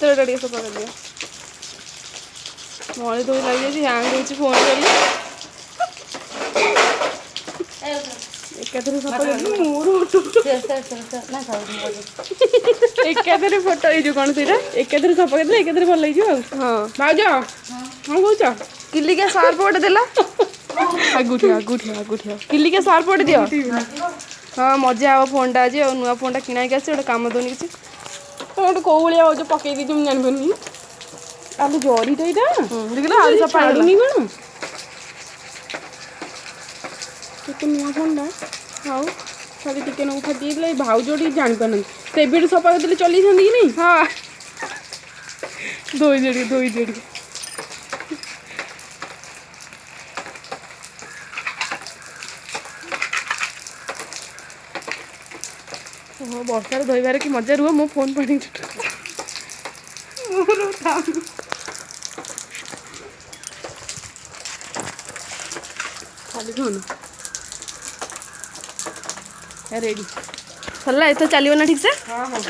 ଭିତରଟା ଟିକେ ସଫା କରିଦିଅ। ମଳି ଧୋଇ ଲାଗିଯାଇଛି, ହ୍ୟାଙ୍ଗ ହେଉଛି ଫୋନ୍ ବୋଲି। ଏକାଥରେ ସଫା କରିଦିଅ ମୋର। ଏକାଥରେ ଫଟୋ, ଏଇ ଯୋଉ କ'ଣ ସେଇଟା, ଏକାଥରେ ସଫା କରିଦେଲେ ଏକାଥରେ ଭଲ ହେଇଯିବ ଆଉ। ହଁ। ଭାଉଜ, କଣ କହୁଛ? କିଲିକିଆ ସାର୍ପ ଗୋଟେ ଦେଲା। ଆଗୁଠିଆ, ଆଗୁଠିଆ, ଆଗୁଠିଆ। କିଲିକିଆ ସାର୍ପ ଗୋଟେ ଦିଅ। ହଁ, ମଜା ହବ ଫୋନ୍ଟା ଆଜି ଆଉ। ନୂଆ ଫୋନ୍ଟା କିଣା ହେଇକି ଆସିଛି, ଗୋଟେ କାମ ଦଉନି କିଛି। ତମେ ଗୋଟେ କୋଉ ଭଳିଆ ଭାଉଜ ପକେଇ ଦେଇଛ, ମୁଁ ଜାଣିପାରୁନି। ଆଲୋ, ଜରିଟା ଏଇଟା। ଦେଖିଲ, ଆହୁରି ସଫା ହେଇଗଲା। ଛାଡୁନି କ'ଣ? କେତେ ନୂଆ ଫୋନ୍ଟା। ଆଉ ଖାଲି ଟିକେ ନାକୁ ଫାଟି ଯାଇଥିଲା। ଏଇ ଭାଉଜ ଟିକେ ଜାଣିପାରୁନାହାନ୍ତି। ସେବେଠୁ ସଫା କରିଦେଲେ ଚଲେଇଥାନ୍ତି କି ନାଇଁ? ହଁ। ଧୋଇ ଦିଅ ଟିକେ, ଧୋଇ ଦିଅ ଟିକେ। ଓହୋ, ବର୍ଷାରେ ଧୋଇବାରେ କି ମଜା! ରୁହ, ମୋ ଫୋନ୍ ପାଣି। ମୋର ଥାଉ। ଖାଲି ଫୋନ୍ ରେଡ଼ି। ସରିଲା, ଏଥର ଚାଲିବ ନା ଠିକ୍ ସେ? ହଁ।